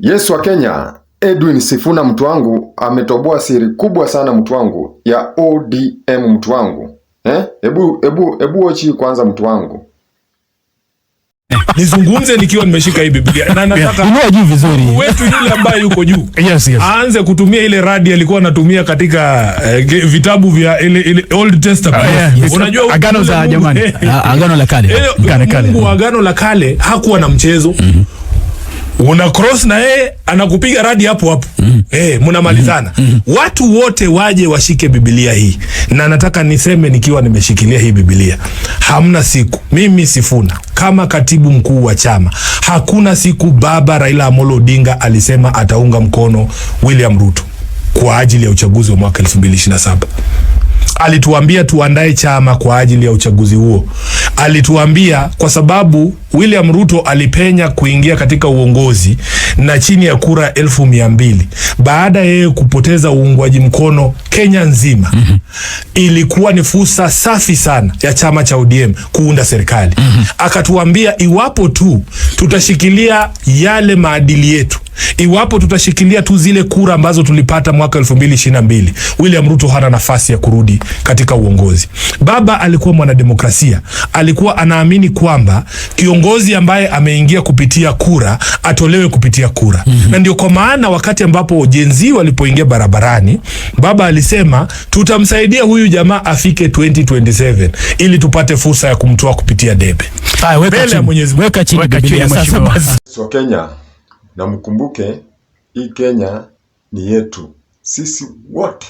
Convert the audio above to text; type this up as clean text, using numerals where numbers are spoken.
Yesu wa Kenya, Edwin Sifuna mtu wangu ametoboa siri kubwa sana mtu wangu ya ODM mtu wangu. Eh? Ebu ebu ebu watch kwanza mtu wangu. Nizungumze nikiwa nimeshika hii Biblia na nataka Inua juu vizuri. Wetu yule ambaye yuko juu Yes. aanze kutumia ile radi alikuwa anatumia katika vitabu vya ile Old Testament. Unajua Agano yule za Mungu- jamani. Agano la Kale. Kale, kale. Mungu wa Agano la Kale hakuwa na mchezo. Una cross na yeye anakupiga radi hapo hapo. Mnamalizana. Watu wote waje washike Biblia hii, na nataka niseme nikiwa nimeshikilia hii Biblia, hamna siku mimi Sifuna kama katibu mkuu wa chama, hakuna siku baba Raila Amolo Odinga alisema ataunga mkono William Ruto kwa ajili ya uchaguzi wa mwaka 2027. Alituambia tuandae chama kwa ajili ya uchaguzi huo. Alituambia kwa sababu William Ruto alipenya kuingia katika uongozi na chini ya kura 200,000 baada ya yeye kupoteza uungwaji mkono Kenya nzima. Ilikuwa ni fursa safi sana ya chama cha ODM kuunda serikali. Akatuambia iwapo tu tutashikilia yale maadili yetu, iwapo tutashikilia tu zile kura ambazo tulipata mwaka 2022, William Ruto hana nafasi ya kurudi katika uongozi. Baba alikuwa mwanademokrasia, alikuwa anaamini kwamba kiongozi ambaye ameingia kupitia kura atolewe kupitia kura. Na ndio kwa maana wakati ambapo Gen Z walipoingia barabarani, baba alisema tutamsaidia huyu jamaa afike 2027 ili tupate fursa ya kumtoa kupitia debe. Haya, weka Mbele ya chini. Mwenyezi Mungu. Weka chini Weka Biblia chini, sasa mheshimiwa. basi. Yesu wa Kenya, na mkumbuke hii Kenya ni yetu sisi wote.